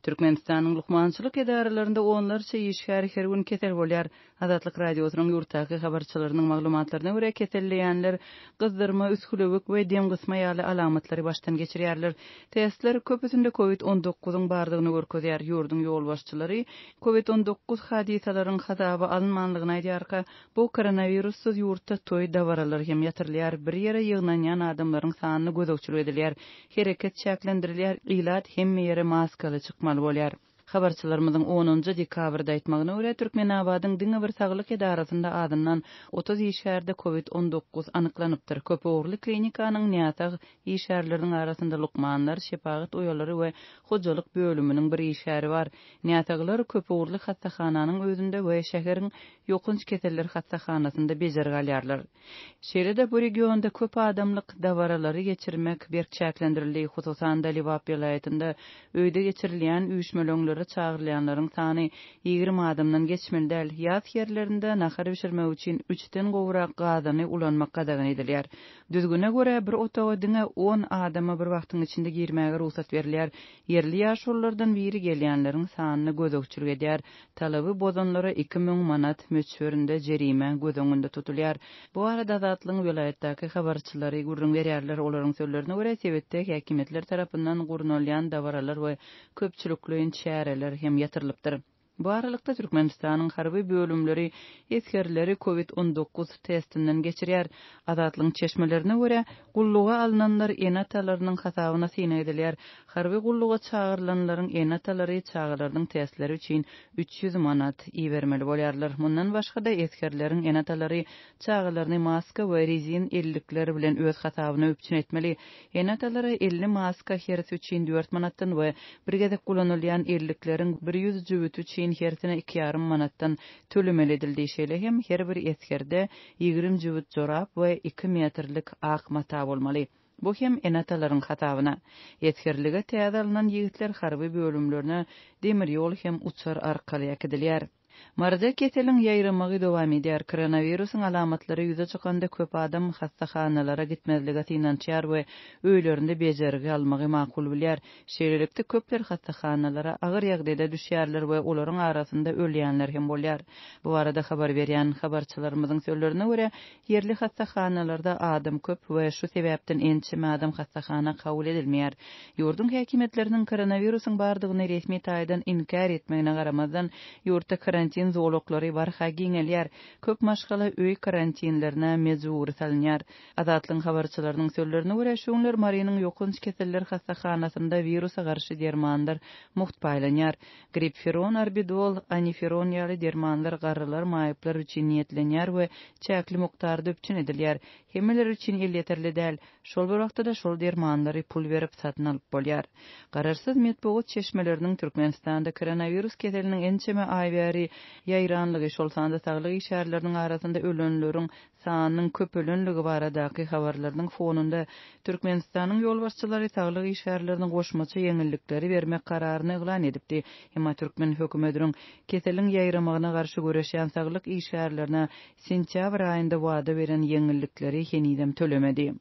Türkmenistanyň lukmançylyk edaralarynda onlarça işgär her gün kesel bolýar. Azatlyk Radiosynyň ýurtdaky habarçylarynyň maglumatlaryna görä, keselleýänler gyzdyrma, üsgülewük we demgysma ýaly alamatlary başdan geçirýärler. Testler köpüsinde covid on dokuzyň bardygyny görkezýär. Ýurduň ýolbaşçylary covid 19 hadysalaryň hasaba alynmanlygyny aýdýarka, bu koronawirussyz ýurtda toý dabaralary hem ýatyrylýar, bir ýere ýygnanýan adamlaryň sanyna gözegçilik edilýär. Hereket çäklendirilýär, ilat hemme ýere maskaly çykmaly bolýar. Habarçylarymyzyň onunjy dekabrda aýtmagyna görä, Türkmenabadyň diňe bir saglyk edarasynda azyndan 30 işgärde covid 19 anyklanypdyr. Köpugurly klinikanyň näsag işgärleriniň arasynda lukmanlar, şepagat uýalary we hojalyk bölüminiň bir işgäri bar. Näsaglar köpugurly hassahananyň özünde we şäheriň ýokanç keseller hassahanasynda bejergi alýarlar. Şeýle-de bu regionda köp adamlyk dabaralary geçirmek berk çäklendirildi. Hususan-da, Lebap welaýatynda öýde geçirilýän üýşmeleňlere çagyrylýanlaryň sany 20 adamdan geçmeli däl. Ýas ýerlerinde nahar bişirmek üçin üçden gowrak gazany ulanmak gadagan edilýär. Düzgüne görä, bir otaga diňe on adama bir wagtyň içinde girmäge rugsat berilýär. Ýerli ýaşululardan biri gelýänleriň sanyna gözegçilik edýär. Talaby bozanlara 2000 manat möçberinde jerime göz öňünde tutulýar. Bu barada Azatlygyň welaýatdaky habarçylary gürrüň berýärler. Olaryň sözlerine görä, sebitde häkimiýetler tarapyndan gurnalýan dabaralar we köpçülikleýin çäreler hem ýatyrylypdyr. Bu aralykda, Türkmenistanyň harby bölümleri esgerleri covid 19 testinden geçirýär. Azatlygyň çeşmelerine görä, gulluga alnanlar ene-atalarynyň hasabyna synag edilýär. Harby gulluga çagyrylanlaryň ene-atalary çagalarynyň testleri üçin 300 manat ibermeli bolýarlar. Mundan başga-da, esgerleriň ene-atalary çagalaryny maska we rezin ellikler bilen öz hasabyna üpjün etmeli. Ene-atalara 50 maska hersi üçin dört manatdan we bir gezek ulanylýan ellikleriň 100 jübüti üçin hersine iki ýarym manatdan tölemeli edildi. Şeýle hem her bir esgerde 20 jübüt jorap we iki metrlik ak mata bolmaly. Bu hem ene-atalaryň hasabyna. Esgerlige täze alnan ýigitler harby bölümlerine demir ýol hem uçar arkaly äkidilýär. Maryda keseliň ýaýramagy dowam edýär. Koronawirusyň alamatlary ýüze çykanda köp adam hassahanalara gitmezlige synanyşýar we öýlerinde bejergi almagy makul bilýär. Şeýlelikde, köpler hassahanalara agyr ýagdaýda düşýärler we olaryň arasynda ölýänler hem bolýar. Bu barada habar berýän habarçylarymyzyň sözlerine görä, Ýerli hassahanalarda adam köp we şu sebäpden ençeme adam hassahana kabul edilmeýär. Ýurduň häkimiýetleriniň koronawirusyň bardygyny resmi taýdan inkär etmegine garamazdan, ýurtda karantin zolaklary barha giňelýär. Köp maşgala öý karantinlerine mejbury salynýar. Azatlygyň habarçylarynyň sözlerine görä, şu günler Marynyň ýokanç keseller hassahanasynda wirusa garşy dermanlar mugt paýlanýar. Gripferon, arbidol, aniferon ýaly dermanlar garrylar, maýyplar üçin niýetlenýär we çäkli mukdarda üpjün edilýär. Hemmeler üçin elýeterli däl. Şol bir wagtda-da şol dermanlary pul berip satyn alyp bolýar. Garaşsyz metbugat çeşmeleriniň Türkmenistanda koronawirus keseliniň ençeme aý bäri ýaýranlygy, şol sanda saglyk işgärleriniň arasynda ölenleriň sanynyň köpelenligi baradaky habarlarynyň fonunda Türkmenistanyň ýolbaşçylary saglyk işgärlerine goşmaça ýeňillikleri bermek kararyny yglan edipdi. Emma türkmen hökümetiniň keseliň ýaýramagyna garşy göreşýän saglyk işgärlerine sentýabr aýynda wada beren ýeňillikleri henizem tölemedi.